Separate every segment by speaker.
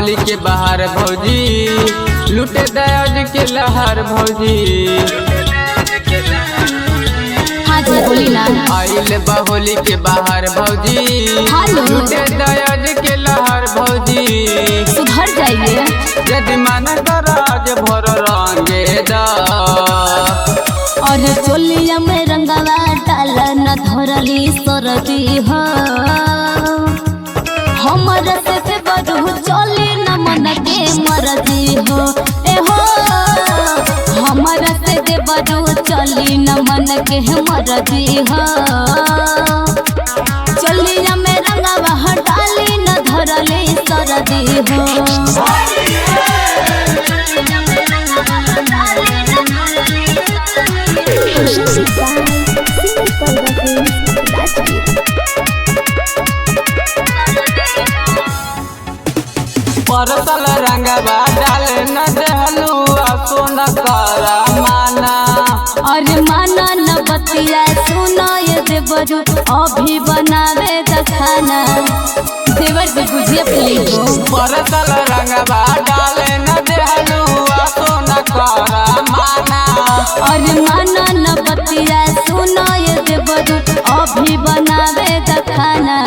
Speaker 1: होली के बाहर भौजी, लुटे दयाज के लहर भौजी।
Speaker 2: हाँ जी बोली ना।
Speaker 1: आइल बा होली के बाहर भौजी,
Speaker 2: हेलो।
Speaker 1: लुटे दयाज के लहर भौजी।
Speaker 2: सुधर जाइए।
Speaker 1: यदि मन कराज भर रंगे दा।
Speaker 2: और चोलिया में रंगवा डाला न धरली सरदी हो, हमर से बरू चोली न मन के मरजी हो। ए हो हमर से बरू चोली न मन के मरजी हो। चोलिया में रंगवा डाली न धरली सरदी हो।
Speaker 1: परसल रंगवा डाल न देहलू सोन कर माना।
Speaker 2: अरे माना न बतिया सुना ये देवरू अभी बनावे द खाना। देवर जी बुझिए प्लीज।
Speaker 1: परसल रंगवा डाल न देहलू सोन कर माना।
Speaker 2: अरे माना न बतिया सुना ये देवरू अभी बनावे द खाना।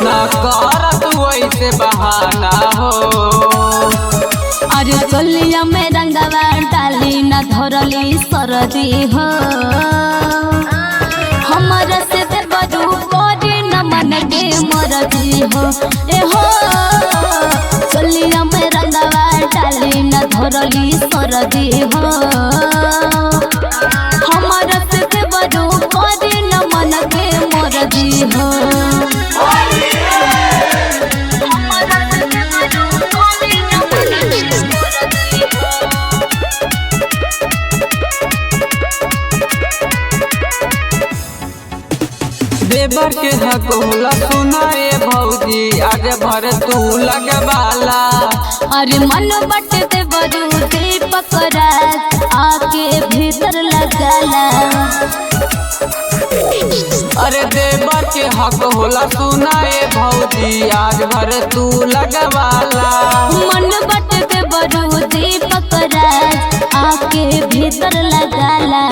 Speaker 1: न कर तू ऐसे बहाना हो।
Speaker 2: अरे चोलिया में रंगवा डाली न धरली सरदी हो, हमर से देवरू बड़ी न मन के मरजी हो। ए हो चोलिया में रंगवा डाली न धरली सरदी हो, हमर से देवरू बड़ी न मन के मरजी हो।
Speaker 1: देवर के हक होला सुनाए भौजी, आज भर तू लगवाला।
Speaker 2: अरे मन बट देवरू दीपक राज आके भीतर लगाला।
Speaker 1: अरे देवर के हक होला सुनाए भौजी, आज भर तू लगवाला।
Speaker 2: मन बट देवरू दीपक राज आके भीतर लगाला।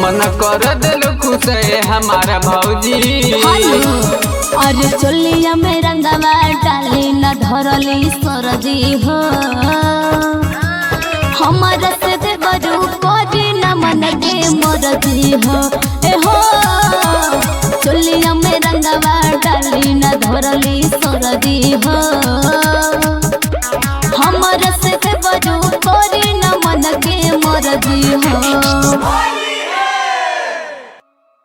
Speaker 1: मन कर दिल खुश है हमारा भौजी।
Speaker 2: अरे चोलिया में रंगवा डाली न धरली सरदी हो, हमर से देवरू बड़ी न मन के मरजी हो। ए हो चोलिया में रंगवा डाली न धरली सरदी हो,